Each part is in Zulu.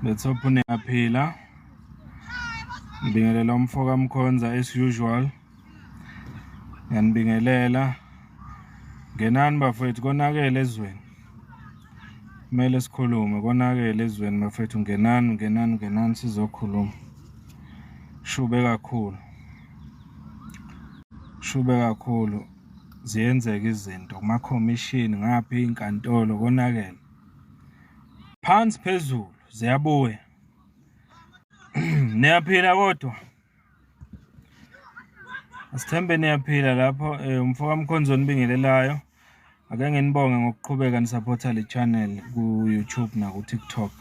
Let's hope niyaphila. Ngibingelela umfo kaMkhonza as usual. Ngiyanibingelela. Ngenani bafowethu, konakele ezweni. Kumele sikhulume, konakele ezweni bafowethu, ngenani, ngenani, ngenani sizokhuluma. Shube kakhulu. Shube kakhulu. Ziyenzeka izinto kuma-commission ngapha iy'nkantolo konakele. Phansi phezulu ziyabuya. Niyaphila kodwa? Asithembe niyaphila lapho eh, umfo kaMkhonzo onibingelelayo. Ake nginibonge ngokuqhubeka nisupporta le channel ku YouTube na ku TikTok.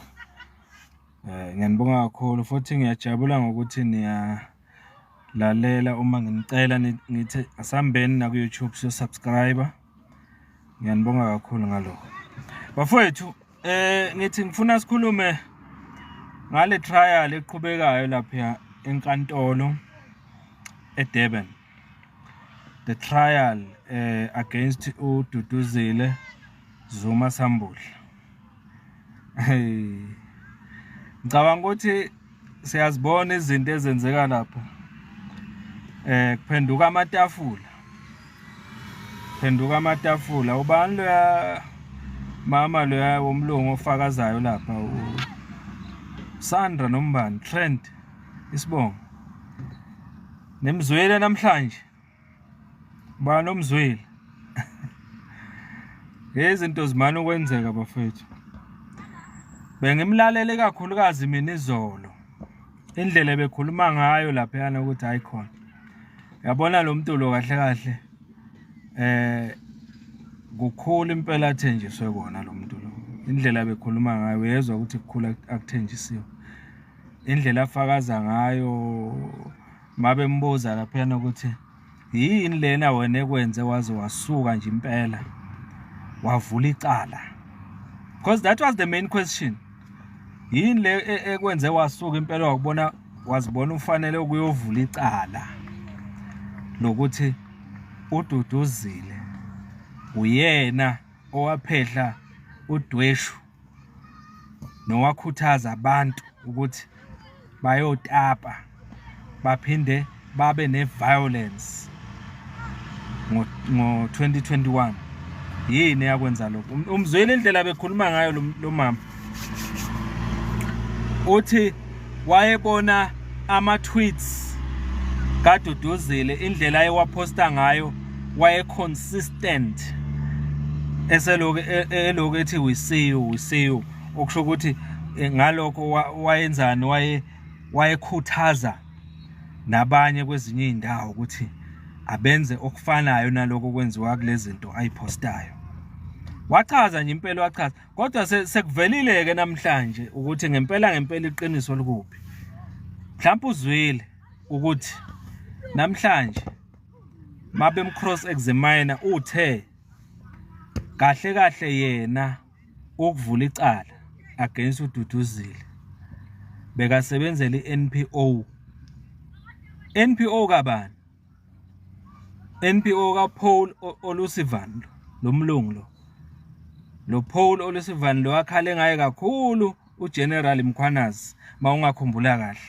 Eh ngiyanibonga kakhulu futhi ngiyajabula ngokuthi niya lalela uma nginicela ngithi asambeni na ku YouTube siyo subscribe. Ngiyanibonga kakhulu ngalokho. Bafowethu eh ngithi ngifuna sikhulume ngale trial eqhubekayo lapha enkantolo eDurban. The trial against uDuduzile Zuma Sambudla. Hey. Ngicabanga ukuthi siyazibona izinto ezenzeka lapha. Eh kuphenduka amatafula. Phenduka amatafula. Ubani loya mama loya womlungu ofakazayo lapha u Sandra nombani Trent isibongo. Nimzwile namhlanje? Ubani omzwile? Izinto zimane ukwenzeka bafethu. Bengimlalele kakhulukazi mina izolo. Indlela ebekhuluma ngayo laphayana ukuthi hayi khona. Yabona lo muntu lo kahle kahle eh kukhulu impela athenjiswe kona lo muntu lo. Indlela bekhuluma ngayo uyezwa ukuthi kukhulu akuthenjisiwe. Indlela afakaza ngayo mabembuza laphayana ukuthi yini lena wena ekwenze waze wasuka nje impela wavula icala, because that was the main question. Yini le ekwenze wasuka impela wakubona wazibona ufanele ukuyovula icala lokuthi uDuduzile uyena owaphehla udweshu nowakhuthaza abantu ukuthi bayotapa baphinde babe ne-violence ngo-2021? Yini eyakwenza lokho? Umzwile indlela bekhuluma ngayo lo mama, uthi wayebona ama-tweets kaDuduzile, indlela ayewaphosta ngayo, waye consistent eseloku eloku ethi "We see you, we see you," okusho ukuthi ngalokho wayenzani? Wayekhuthaza nabanye kwezinye iy'ndawo ukuthi abenze okufanayo naloko okwenziwa kulezi zinto ayiphostayo. Wachaza nje impela, wachaza, kodwa sekuvelile-ke namhlanje ukuthi ngempela ngempela iqiniso likuphi. Mhlawumpe uzwile ukuthi namhlanje mabem cross examine uthe kahle kahle yena ukuvula icala against uDuduzile bekasebenzela iNPO. NPO kabani? NPO kaPaul O'Sullivan, lo mlungu lo Paul O'Sullivan lo akhale ngaye kakhulu uGeneral Mkhwanazi, mawungakhumbula kahle,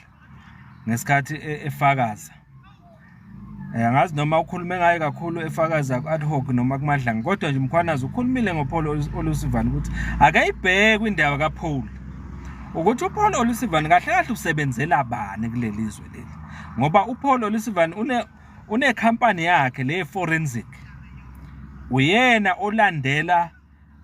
ngesikhathi efakaza. Angazi noma ukhulume ngaye kakhulu efakaza ku-ad hoc noma kuMadlanga, kodwa nje uMkhwanazi ukhulumile ngoPaul O'Sullivan ukuthi akayibheke indaba kaPaul, ukuthi uPaul O'Sullivan kahle kahle usebenzela bani kuleli zwe leli, ngoba uPaul O'Sullivan une company yakhe le forensic, uyena olandela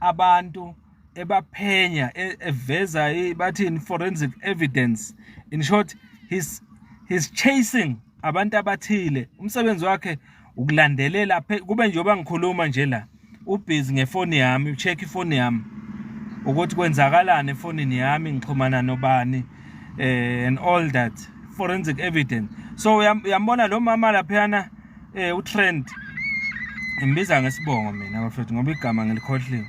abantu ebaphenya, eveza bathini, forensic evidence. In short, he's chasing abantu abathile. Umsebenzi wakhe ukulandelela. Kube njengoba ngikhuluma nje la, ubhizi ngefoni yami, ucheck ifoni yami ukuthi kwenzakalani efonini yami, ngixhumana nobani and all that forensic evidence. So uyambona lo mama laphayana, uTrent, ngimbiza ngesibongo mina bafethu ngoba igama ngilikhohliwe.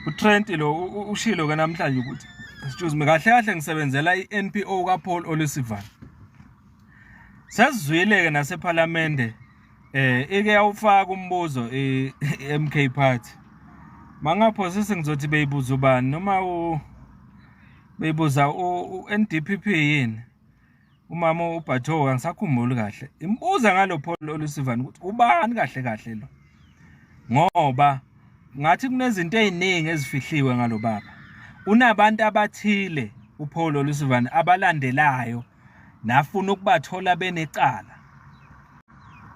UTrent lo ushilo ke namhlanje ukuthi, excuse me, kahle kahle ngisebenzela iNPO kaPaul O'Sullivan. Sesizwile ke nasephalamende ike yawufaka umbuzo iMK Party, mangaphosisi ngizothi beyibuza ubani noma u Beyibuza u-NDPP yini? Umama uBhatho angisakhumbuli kahle. Imbuza ngalo Paul Olusivan ukuthi ubani kahle kahle lo. Ngoba ngathi kunezinto eziningi ezifihliwe ngalo baba. Unabantu abathile uPaul Olusivan abalandelayo nafuna ukubathola benecala.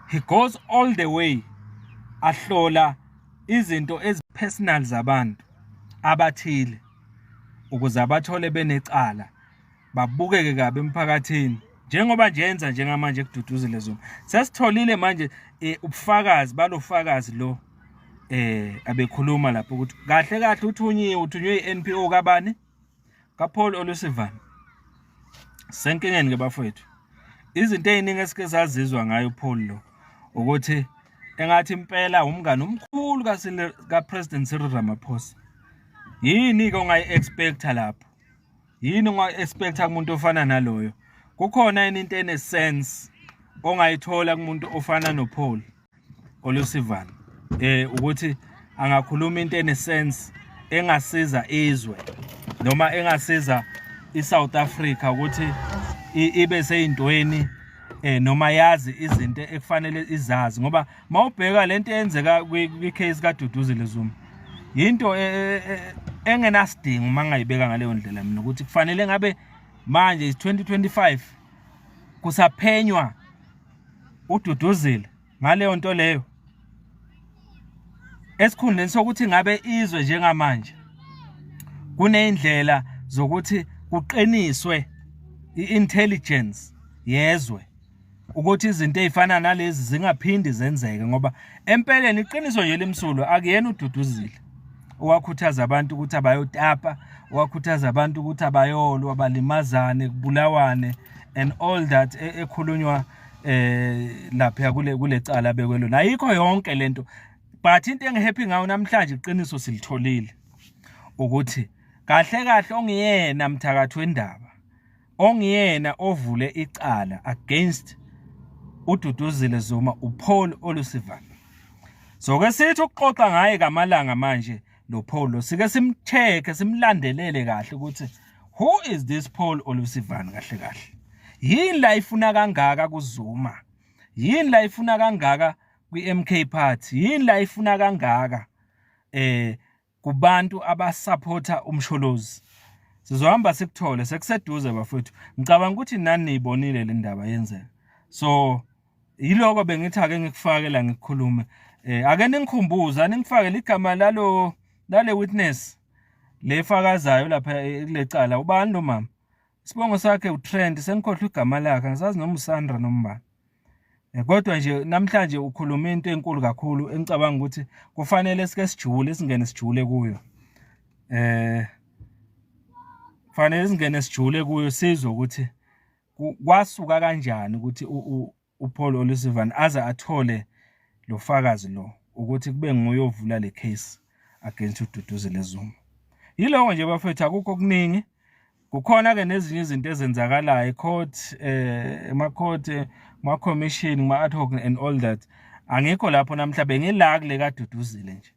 He goes all the way ahlola izinto ezipersonal zabantu abathile ukuze abathole benecala babukeke kabi emphakathini njengoba nje yenza njengamanje kududuzile Zuma sesitholile manje eh, ubufakazi balofakazi lo eh abekhuluma lapho ukuthi kahle kahle uthunyiwe uthunywe iNPO kabani kaPaul Olusivan senkingeni ke bafowethu izinto eziningi esike sazizwa ngayo uPaul lo ukuthi engathi impela umngane omkhulu kaPresident Cyril Ramaphosa yini ke ongayi-expecta lapho yini ongayi-expecta kumuntu ofana naloyo kukhona yini into ene-sense ongayithola kumuntu ofana noPaul Olusivan eh ukuthi angakhuluma into enesense engasiza izwe noma engasiza iSouth Africa ukuthi ibe seyintweni eh noma yazi izinto ekufanele izazi ngoba mawubheka lento eyenzeka kwi case kaDuduzile Zuma yinto e, e, e, engenasidingo uma ngayibeka ngaleyo ndlela mina ukuthi kufanele ngabe manje 2025 kusaphenywa uDuduzile ngaleyo nto leyo esikhundleni sokuthi ngabe izwe njengamanje kuneyindlela zokuthi kuqiniswe i-intelligence yezwe ukuthi izinto ezifana nalezi zingaphindi zenzeke ngoba empeleni iqiniso nje limsulwa akuyena ududuzile owakhuthaza abantu ukuthi abayotapa owakhuthaza abantu ukuthi abayolwa balimazane kubulawane and all that e, ekhulunywa eh lapha kule kulecala bekwelona ayikho yonke lento but into engihappy ngayo namhlanje iqiniso silitholile ukuthi kahle kahle ongiyena mthakathi wendaba ongiyena ovule icala against uDuduzile Zuma uPaul Olusivan so ke sithi ukuxoxa ngaye kamalanga manje lo Paul lo sike simcheck simlandelele kahle ukuthi who is this Paul Olusivan kahle kahle yini la ifuna kangaka kuZuma yini la ifuna kangaka kwi-MK Party yini la ifuna kangaka eh kubantu abasupporta umsholozi sizohamba sikuthole sekuseduze bafowethu ngicabanga ukuthi nani niyibonile le ndaba yenzeka so yiloko bengithi ake ngikufake la ngikukhulume eh ake ningikhumbuze aningifakele igama lalo lale witness lefakazayo lapha eh, kulecala ubani lo mama isibongo sakhe uTrent sengikhohlwa igama lakhe angisazi noma uSandra noma ubani eh, kodwa nje namhlanje ukhuluma into enkulu kakhulu engicabanga ukuthi kufanele sike sijule singene sijule kuyo eh kufanele singene sijule kuyo sizwe ukuthi kwasuka kanjani ukuthi uPaul O'Sullivan aze athole lo fakazi lo ukuthi kube nguye ovula le case against uDuduzile Zuma. Yiloko nje bafethu akukho okuningi. Kukhona ke nezinye izinto ezenzakalayo ecourt eh ema-court kuma-commission kuma-ad hoc and all that. Angikho lapho namhla bengila kule kaDuduzile nje.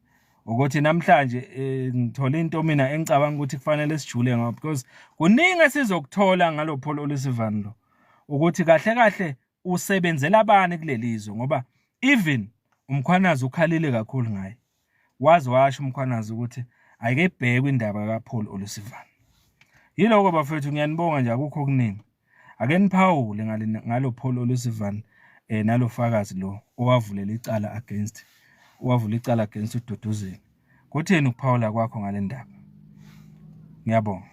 Ukuthi namhlanje eh, ngithole into mina engicabanga ukuthi kufanele sijule ngoba because kuningi esizokuthola ngalo Paul O'Sullivan lo. Ukuthi kahle kahle usebenzela bani kulelizwe ngoba even uMkhwanazi ukhalile kakhulu ngaye waze washo uMkhwanazi ukuthi ayike ibhekwe indaba kaPaul Olusivan yiloko bafethu ngiyanibonga nje akukho okuningi ake niphawule ngale ngalo Paul Olusivan eh nalofakazi lo owavulela icala against owavula icala against uDuduzile kutheni ukuphawula kwakho ngale ndaba ngiyabonga.